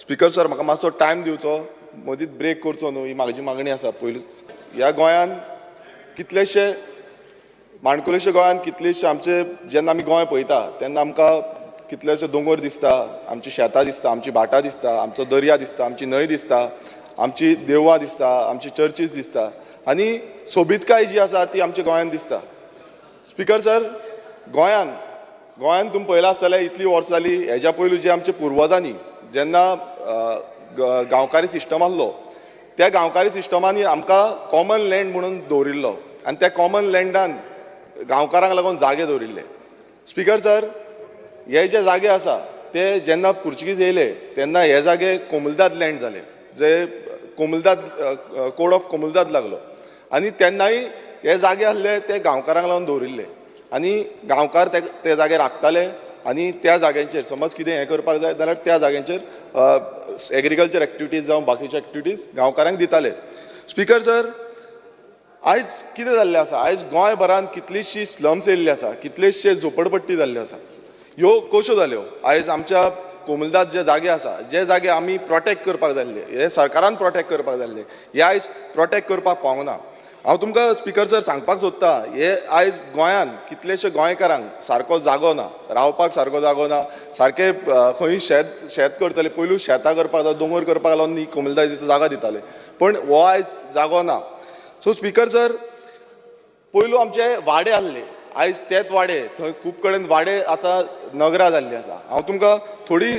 Speaker sir, म्हाका मातसो time दिवचो, मदींच ब्रेक करचो न्हू, ही म्हाजी मागणी आसा. पयलींच ह्या गोंयान कितलेशे माणकुलेशे गोंयान कितलेशे आमचे, जेन्ना आमी गोंय पळयता तेन्ना आमकां कितलेशे दोंगर दिसता, आमची शेतां दिसता, आमची भाटां दिसता, आमचो दर्या दिसता, आमची न्हंय दिसता, आमची देवळां दिसता, आमची चर्चीस दिसता आनी सोबीतकाय जी आसा ती आमच्या गोंयान दिसता. स्पिकर सर, गोंयान तुमी पळयलां आसतलें, इतलीं वर्सां जालीं, हेज्या पयलू जे आमचे पुर्वजांनी जेन्ना गांवकारी सिस्टम आसलो, त्या गांवकारी सिस्टमांनी आमकां कॉमन लँड म्हणून दवरिल्लो आनी त्या कॉमन लँडान गांवकारांक लागून जागे दवरिल्ले. स्पिकर सर, हे जे जागे आसा ते जेन्ना पुर्तुगीज येयले तेन्ना हे जागे कोमुलदाद लँड जाले, जे कोमुलदाद, कोड ऑफ कोमुलदाद लागलो आनी तेन्नाय हे जागे आसले ते गांवकारांक लागून दवरिल्ले आनी गांवकार ते ते जागे राखताले आनी त्या जाग्यांचेर समज कितें हें करपाक जाय जाल्यार त्या जाग्यांचेर एग्रीकल्चर एक्टिविटीज जावं बाकीचे एक्टिविटीज गांवकारांक दिताले. स्पिकर सर, आयज कितें जाल्लें आसा, आयज गोंयभरान कितलीशीं स्लम्स येयल्ली आसा, कितलेशे झोपडपट्टी जाल्ल्यो आसा. ह्यो कश्यो जाल्यो? आयज आमच्या कोमुलदाद जे जागे आसा, जे जागे आमी प्रोटेक्ट करपाक जाय आसले, हे सरकारान प्रोटेक्ट करपाक जाय आसले, हे आयज प्रोटेक्ट करपाक पावूंक ना. हांव तुमकां स्पिकर सर सांगपाक सोदता, हे आयज गोंयान कितलेशे गोंयकारांक सारको जागो ना, रावपाक सारको जागो ना. सारके खंय शेत शेत करतले, पयलू शेतां करपाक जाय, दोंगर करपाक लागून ही कोमुलदादीची जागा दिताले, पण हो आयज जागो ना. सो स्पिकर सर, पयलू आमचे वाडे आहले, आयज तेच वाडे, थंय खूब कडेन वाडे आसा, नगरां जाल्लीं आसा. हांव तुमकां थोडी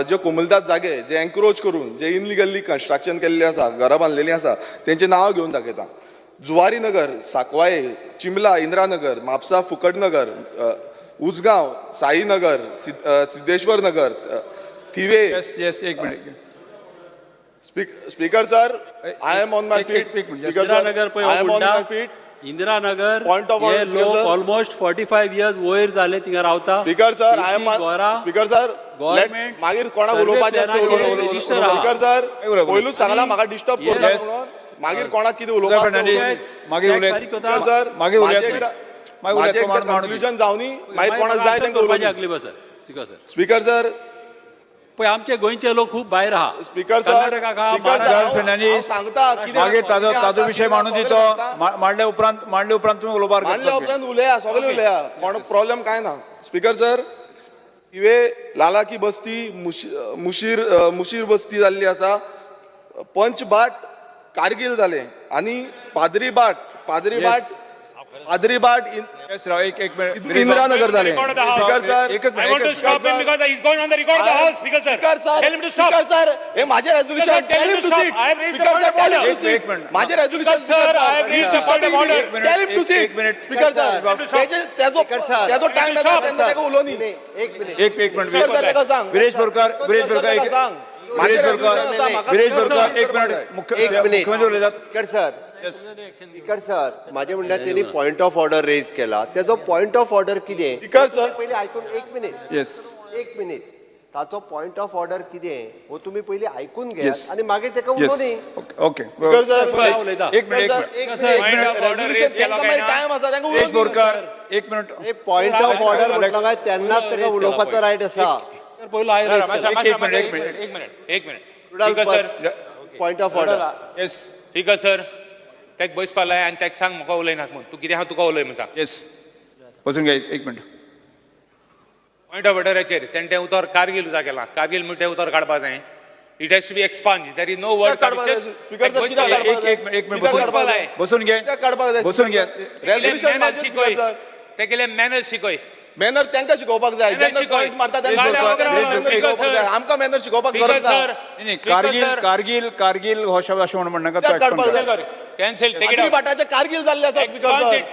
जे कोमुलदाद जागे जे एन्क्रोच करून जे इनलिगली कन्स्ट्रक्शन केल्लें आसा, घरां बांदलेलीं आसा, तेंचें नांव घेवन दाखयता. जुवारी नगर, साकवाळे, चिमला, इंदिरानगर, म्हापसा, फुकट नगर, उजगांव, साईनगर, सिद्धेश्वर नगर, थिवे. येस येस एक minute. Speaker sir, I am on my feet. एक minute. Speaker sir, Indiranagar पळय. I am on Honda my feet. Indiranagar Point of हे order, Speaker लोक sir. ऑलमोस्ट 45 इयर्स वयर झाले थिंगा रावता. Speaker sir, I am घरां स्पीकर सर, Government मागीर कोणाक survey उलोवपाचें आसा ते plan उलोवं. आचेर register आहा. स्पीकर सर, उलय, उलय. पयलूच सांगला म्हाका डिस्टर्ब करता म्हणून, मागीर कोणाक कितें उलोवपाक आसा ते फर्नांडीस, उलोवं. मागीर Tax उलय. फारीक करता. स्पीकर सर, मागीर माझे उलयात. एकदा मागीर उलयात, माझे एकदा मांडू दी. कन्क्लुजन जावनी, मागीर कोणाक जाय तांकां करपाची उलोवं. आसली बस sir, speaker sir. Speaker sir. पळय, आमचे गोंयचे लोक खूब भायर आहा. स्पीकर सर, कर्नाटकाक आहा, स्पीकर सर, महाराष्ट्राक. फर्नांडीस, हांव सांगता कितें मागीर ताजो कितें ताजो आसा, विशय कितें मांडून सगळें दितो. सांगता. मांडले उपरांत तुमी उलोवपाक मांडल्या उपरांत उलया, सगळे उलया, कोण प्रॉब्लेम काय ना. स्पीकर सर, थिवे, लाला की बस्ती, मुशीर, मुशीर बस्ती जाल्ली आसा, पंचबाट कारगील जालें आनी पाद्री बाट, पाद्री बाट, पाद्री बाट येस राव, एक एक मिनिट. इंदिरानगर जालें. स्पीकर सर, एकच I want to minute. Stop him because he's going on the record of the house, Speaker sir. Speaker sir, Tell him to stop. Speaker sir, हे माझे resolution. Sir, tell tell him him to to stop. Sit. I have raised the speaker point sir, of tell him order. To एक seat. Minute. माझे resolution. Sir, I have raised the point of order. एक minute, tell him to एक- seat. एक minute. Speaker sir, त्याचो speaker sir. त्याचो time येता तेन्ना ताका उलोवनी. एक मिनिट. एक एक मिनिट. स्पीकर सर, ताका सांग. विरेश बोरकार, विरेश सर, बोरकार, ताका एक सांग. विरेश माझे बोरकार, resolution आसा, म्हाका विरेश स्पीकर बोरकार, सर, एक मिनिट. मुख्य एक मिनिट. मुख्यमंत्री उलयतात. स्पीकर सर, येस. स्पीकर सर, माझे म्हणल्यार तेणी पॉयंट ऑफ ऑर्डर रेज केला, तेजो पॉयंट ऑफ ऑर्डर कितें? स्पीकर सर, पयलीं आयकून, एक मिनिट. येस. एक मिनिट, ताचो पॉयंट ऑफ ऑर्डर कितें हो तुमी पयलीं आयकून Yes. घेयात आनी मागीर तेका येस. उलोवनी. ओके. स्पीकर सर, उलयता. एक मिनिट, एक सर, मिनिट. एक sir, minute. Point of order raise केलो काय ना? टायम आसा तांकां विरेश उलोवनी. बोरकार, एक minute. Point of order Alex. म्हटलं काय तेन्नाच तेका उलोवपाचो रायट आसा. पयलो हांवें raise केला. एक एक मिनिट, एक मिनिट. एक मिनिट, एक minute. Speaker sir, point of order. Yes. Speaker sir, तेक बसपा लाय आनी तेक सांग म्हाका उलयनाक म्हूण. तूं कितें आहा तुका उलय म्हूण सांग. येस, बसून घ्या, एक मिनिट. पॉयंट ऑफ ऑर्डराचेर तेणें तें उतर कारगील उजा केलां. कारगील म्हणटा तें उतर काडपा जाय. It has to be expunge. There is no word. कित्याक काडपाक जाय? स्पीकर सर, कित्याक एक काडपाक जाय? एक एक मिनिट. कित्याक बसून काडपाक जाय? बसून घे. कित्याक काडपाक जाय? बसून घे. रेझोल्युशन मॅनर्स शिकय. माझे सर. तेगेले मॅनर्स शिकय. मॅनर तांकां शिकोवपाक जाय. Manners जेन्ना शिकय. पॉयंट मारता तेन्ना काल हांव manners speaker शिकोवपाक sir. जाय. आमकां मॅनर शिकोवपाक स्पीकर गरज ना. सर. नाही, नाही, कारगिल, कारगिल, कारगिल हो शब्द अशें म्हणून म्हणनाका. कित्याक काडपाक जाय? कॅन्सल, टेक it पाद्री भाटाचे कारगील जाल्ले आसा स्पीकर Expunge sir. it.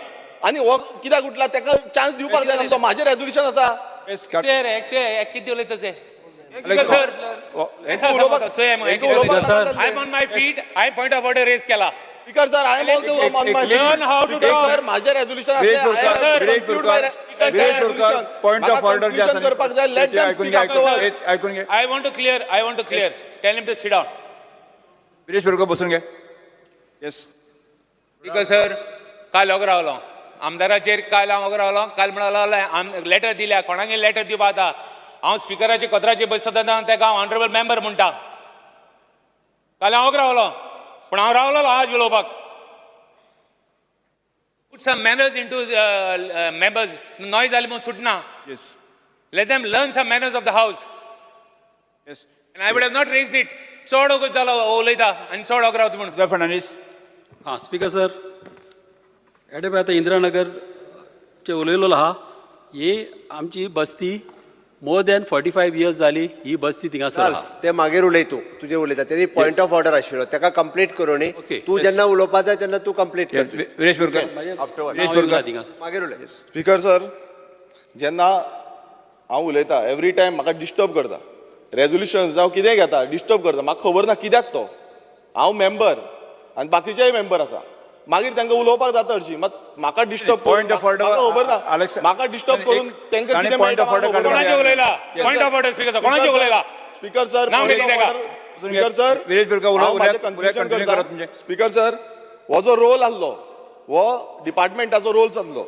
आनी हो कित्याक उठला? ताका चान्स दिवपाक जाय तो. माझे रेझोल्युशन आसा. कितें उलयता ते? स्पीकर सर, हेंकां उलोवपाक sir. I am on my feet. I point of order raise केला. Speaker sir, I am also on my Learn how to speaker talk. Sir, माझे resolution. Viresh Borkar, Viresh Borkar, Viresh Borkar, point of order जे आसा करपाक जाय. लेट ते आयकून घे, आयकून घे. I want to clear, I want to clear. Tell him to sit down. Viresh Borkar, बसून घे. येस. स्पीकर सर, काल ओगो रावलो आमदाराचेर. काल हांव ओगो रावलो. काल म्हणलो, लेटर दिल्या कोणागे, लेटर दिवपा आतां. हांव स्पिकराचे कदराचे बसता तेन्ना तेका हांव ऑनरेबल मेंबर म्हणटा. काल हांव रावलो, पूण हांव रावलोलो आज उलोवपाक. Put some manners into members. Noise जाली म्हणून सुटना. Yes. Let them learn some manners of the house. Yes. And I would have not raised it. चड वगत जालो उलयता आनी चड वगत रावता म्हणून. फर्नांडीस. हां स्पीकर सर, एडे आतां इंदिरानगरचे उलयलेलो आहा. ही आमची बस्ती मोर दॅन 45 इयर्स जाली ही बस्ती थिंगासर आहा. ते मागीर उलय तूं, तुजें उलयता. तेणी पॉयंट ऑफ ऑर्डर आशिल्लो, ताका कंप्लीट करूं न्ही. Okay. तूं जेन्ना उलोवपा जाय तेन्ना तूं कंप्लीट कर तुजें. विरेश बोरकर. Afterward. Viresh नांव येवंक ना बोरकर. थिंगासर. मागीर उलय. स्पीकर सर, जेन्ना हांव उलयता एवरी टायम म्हाका डिस्टर्ब करता. रेजोल्युशन जावं कितेंय घेता, डिस्टर्ब करता. म्हाका खबर ना कित्याक तो. हांव मेंबर आनी बाकीचेय मेंबर आसा, मागीर तांकां उलोवपाक जाता हरशीं, मात म्हाका डिस्टर्ब Point of order, खबर ना. Alex- म्हाका डिस्टर्ब करून तांकां ताणें कितें point मेळटा of order म्हाका खबर ना. कोणाचे उलयला? Point of order, speaker sir, कोणाचे उलयला? स्पीकर सर, नांव घेतली ताका. स्पीकर सर, विरेश बोरकर, उलोव, हांव म्हाजें उलया- कन्फ्युजन continue करता. करात तुमचें. स्पीकर सर, हो जो रोल आसलो हो डिपार्टमेंटाचो रोल आसलो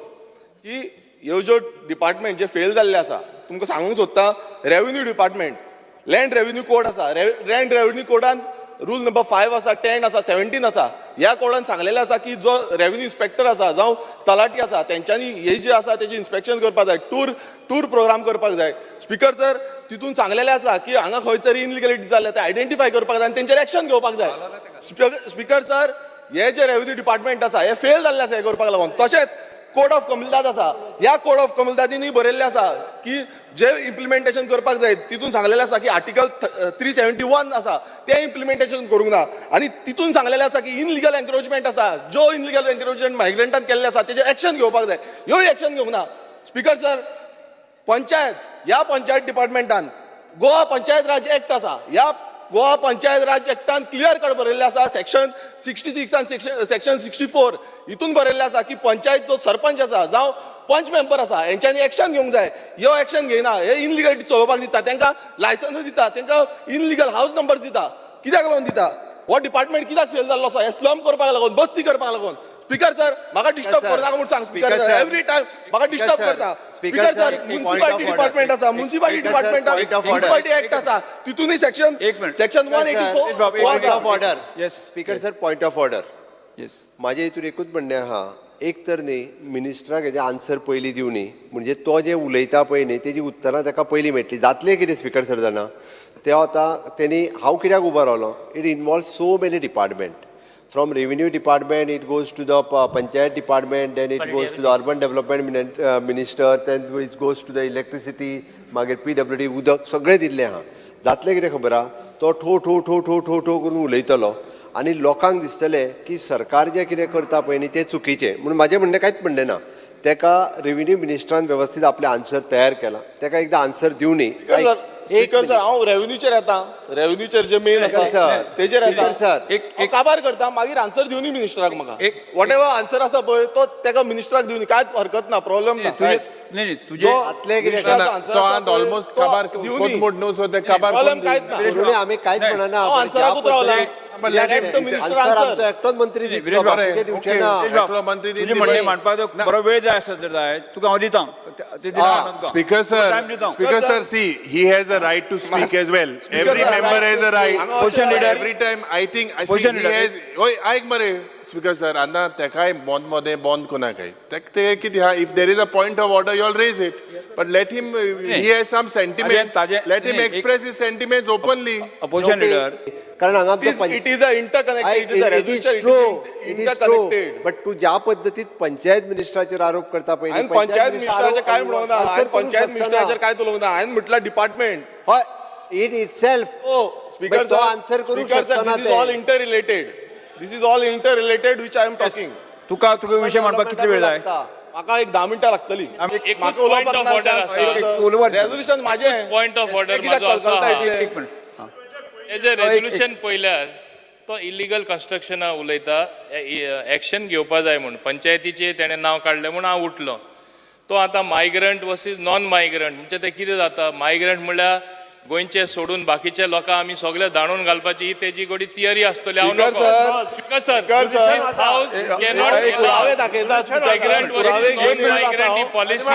की ह्यो ज्यो डिपार्टमेंट जे फेल जाल्ले आसा, तुमकां सांगूंक सोदता, revenue department land revenue code आसा. Land revenue codon rule number 5 आसा, 10 आसा, 17 आसा. ह्या कोडान सांगलेलें आसा की जो रेव्हेन्यू इन्स्पेक्टर आसा जावं तलाठी आसा तेंच्यांनी हे जे आसा तेजें इन्स्पेक्शन करपाक जाय, टूर प्रोग्राम करपाक जाय. स्पीकर सर, तितून सांगलेलें आसा की हांगा खंय तरी इनलिगलिटी जाल्या ते आयडेंटिफाय करपाक जाय आनी तेंचेर एक्शन घेवपाक जाय. स्पीकर सर, हे जे रेव्हेन्यू डिपार्टमेंट आसा हे फेल जाल्ले आसा हे करपाक लागून. तशेंच कोड ऑफ कमलदाद आसा. ह्या कोड ऑफ कमलदादींनी बरयल्लें आसा की जे इम्प्लिमेंटेशन करपाक जाय, तितून सांगलेलें आसा की आर्टिकल 371 आसा तें इम्प्लिमेंटेशन करूंक ना. आनी तितून सांगलेलें आसा की इनलिगल एन्क्रोचमेंट आसा, जो इनलिगल एन्क्रोचमेंट मायग्रंटान केल्लें आसा तेजेर एक्शन घेवपाक जाय. ह्योय एक्शन घेवंक ना. स्पीकर सर, पंचायत, ह्या पंचायत डिपार्टमेंटान गोवा पंचायत राज एक्ट आसा. ह्या गोवा पंचायत राज एक्टान क्लियर कट बरयल्लें आसा, सेक्शन 66 आनी सेक्शन 64 हितून बरयल्लें आसा की पंचायत जो सरपंच आसा जावं पंच मेंबर आसा हेंच्यांनी एक्शन घेवंक जाय. ह्यो एक्शन घेयना, हे इनलिगलिटी चलोवपाक दिता, तांकां लायसन्स दिता, तांकां इनलिगल हावस नंबर्स दिता. कित्याक लागून दिता? हो डिपार्टमेंट कित्याक फेल जाल्लो आसा? हे स्लम करपाक लागून, बस्ती करपाक लागून. स्पीकर सर, म्हाका डिस्टर्ब sir. करनाका म्हूण सांग. Speaker Speaker sir, sir. Every time म्हाका डिस्टर्ब sir. करता. Speaker speaker sir, sir, point municipality of order. Department आसा, municipality Speaker sir, department point of order. Municipality act आसा, तितूनय सेक्शन एक minute. Section 184 Please, बाब, एक point minute. Of order. Yes. Speaker sir, point of order. Yes. म्हाजें हितून एकूच म्हणणें आहा, एक तर न्ही मिनिस्टराक हेजें आन्सर पयलीं दिवनी, म्हणजे तो जें उलयता पळय न्ही तेजी उत्तरां ताका पयलीं मेळटली. जातलें कितें स्पीकर सर जाणा, ते आतां तेणी हांव कित्याक उबो रावलो, it involve so many department, from revenue department it goes to the panchayat department, then it goes to the urban development minister, then it goes to the electricity, मागीर पीडब्ल्यूडी, उदक, सगळें दिल्लें आहा. जातलें कितें खबर आहा, तो ठो ठो ठो ठो ठो ठो करून उलयतलो आनी लोकांक दिसतलें की सरकार जें कितें करता पळय न्ही तें चुकीचें. म्हणून म्हाजें म्हणणें कांयच म्हणणें ना, तेका रेव्हेन्यू मिनिस्टरान वेवस्थीत आपलें आन्सर तयार केलां, तेका एकदां आन्सर दिवनी. स्पीकर सर, स्पीकर सर, हांव रेव्हेन्यूचेर येता, रेव्हेन्यूचेर जे मेन स्पीकर आसा सर, तेजेर येता. स्पीकर सर, एक हांव काबार करता, मागीर आन्सर दिवनी मिनिस्टराक म्हाका. एक- what ever answer आसा पळय तो तेका मिनिस्टराक दिवनी, कांयच हरकत ना, प्रॉब्लेम ना. तुजे नाही नाही, तुजे जो आतले कितें मिनिस्टराचो ना, आन्सर तो आसा आतां पळय, ऑलमोस्ट तो काबार दिवनी. कोत न्हू, सो ते काबार प्रॉब्लेम कांयच ना. करुणी आमी कांयच नाही. म्हणना. हांव आन्सराकूच रावला. कित्याक Let the minister answer answer. आमचो एकटोच मंत्री विरेश दितलो, बाब, बाकीचे दिवचे ना. विरेश बाब, एकलो मंत्री तुजें दितलो. म्हणणें मांडपाक बरो वेळ जाय आसत जर जाय तुका हांव दिता ते दिता हा. तुका. Speaker sir, Time दिता. Speaker sir, see, he has a right to speak as well. Every sir, member has a right. हांगा Position leader. Every time, I think, I see, Position he leader. has, ओय, आयक मरे, speaker sir, आतां तेकाय बोंद मदें बोंद कोनाकाय. तेक ते कितें आहा, if there is a point of order, you all raise it. But let him, he has some sentiment. ताजे- Let him नाही, एक- express his sentiments openly. Opposition leader. कारण हांगा आमचो it is a interconnected, it is a it is resolution, true, it it is is true. Interconnected. But तूं ज्या पद्दतीत पंचायत मिनिस्टराचेर आरोप करता पळय न्ही, हांवें पंचायत मिनिस्टराचेर कांय म्हणूंक ना, हांवें पंचायत मिनिस्टराचेर कांय उलोवंक ना. हांवें म्हटल्यार डिपार्टमेंट. हय, it itself. Speaker तो सर, आन्सर करूंक स्पीकर सर, शकना this is all ते. Interrelated, this is all interrelated which I am talking. तुका तुका विशय मांडपाक कितले वेळ जाय? म्हाका एक 10 मिनटां लागतली. आमी- म्हाका उलोवपाक point of ना order chance. आसा. एक उलोवपाक- रेजोल्युशन म्हाजें. पॉयंट ऑफ ऑर्डर तें कित्याक म्हाजो असो कलकलता आहा. इतलें? एक मिनिट. हा. हेजें रेजोल्युशन पळयल्यार तो इलिगल कन्स्ट्रक्शना उलयता, एक्शन घेवपा जाय म्हूण. पंचायतीचें तेणें नांव काडलें म्हूण हांव उठलो. तो आतां मायग्रंट वर्सीस नॉन मायग्रंट म्हणजे तें कितें जाता, मायग्रंट म्हणल्यार गोंयचे सोडून बाकीचे लोकांक आमी सगळे दाणून घालपाची ही तेजी गोडी थियरी आसतली. हांव Speaker sir, speaker sir, Speaker sir. This house cannot पुरावे दाखयता मायग्रंट पुरावे घेवन येयलो आसा मायग्रंट ही हांव. पॉलिसी.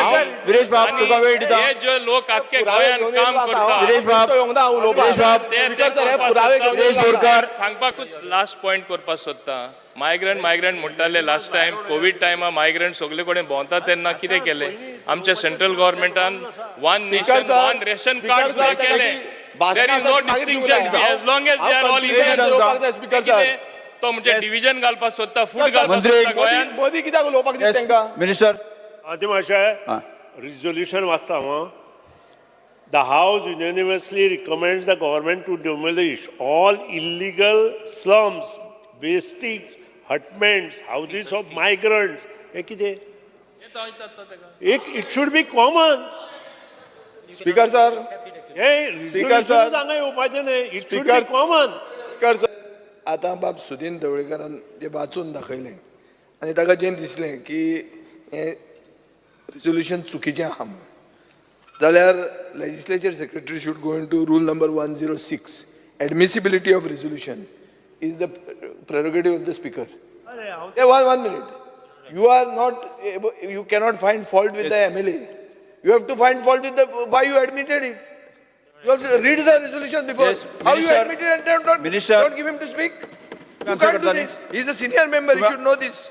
विरेश बाब, तुका वेळ दिता. हे जे लोक आख्खे पुरावे गोंयांत घेवन काम येयलो आसा करता हांव. विरेश बाब. तो येवंक ना उलोवपाक. विरेश बाब. स्पीकर सर, हे पुरावे घेवन विरेश येयलो आसा. बोरकार. सांगपाकूच लास्ट पॉयंट करपाक सोदता. मायग्रंट मायग्रंट म्हणटाले लास्ट टायम कोवीड टायमा मायग्रंट सगळे कडेन भोंवता तेन्ना कितें केलें आमच्या central गव्हर्मेंटान? One speaker nation sir, one ration speaker card sir, सुद्दां ताका केलें. ती भाशणां there is no आसा ती मागीर दिवंक डिस्टिंक्शन जाय. As long as they are all हांव conclusion दिवपाक जाय, स्पीकर सर. तो म्हणजे डिविजन घालपाक सोदता, फूट सर, घालपाक मंत्री- सोदता गोंयांत. मोदी कित्याक उलोवपाक दिता तांकां? मिनिस्टर. आदी मातशें रिजोल्युशन वाचता हांव. The house unanimously recommends the government to demolish all illegal slums, basic hutments, houses of migrants. हें कितें एक it should be common. Speaker sir, hey Speaker sir. Resolution हांगा येवपाचें न्हय, it should be Speaker- common. Speaker sir. आतां बाब सुदीन ढवळीकारान जें वाचून दाखयलें आनी ताका जें दिसलें की हें रिजोल्युशन चुकीचें आहा म्हणून, जाल्यार legislature secretary should go into rule number 106. Admissibility of resolution is the prerogative of the speaker. One minute. You are not, you cannot find fault with the MLA. You have to find fault with the, why you admitted it. You also read the resolution before. Yes, How you Minister. Admitted and don't, Minister. don't give him to speak? You Answer can't do करता this. He is a senior member, he should know this.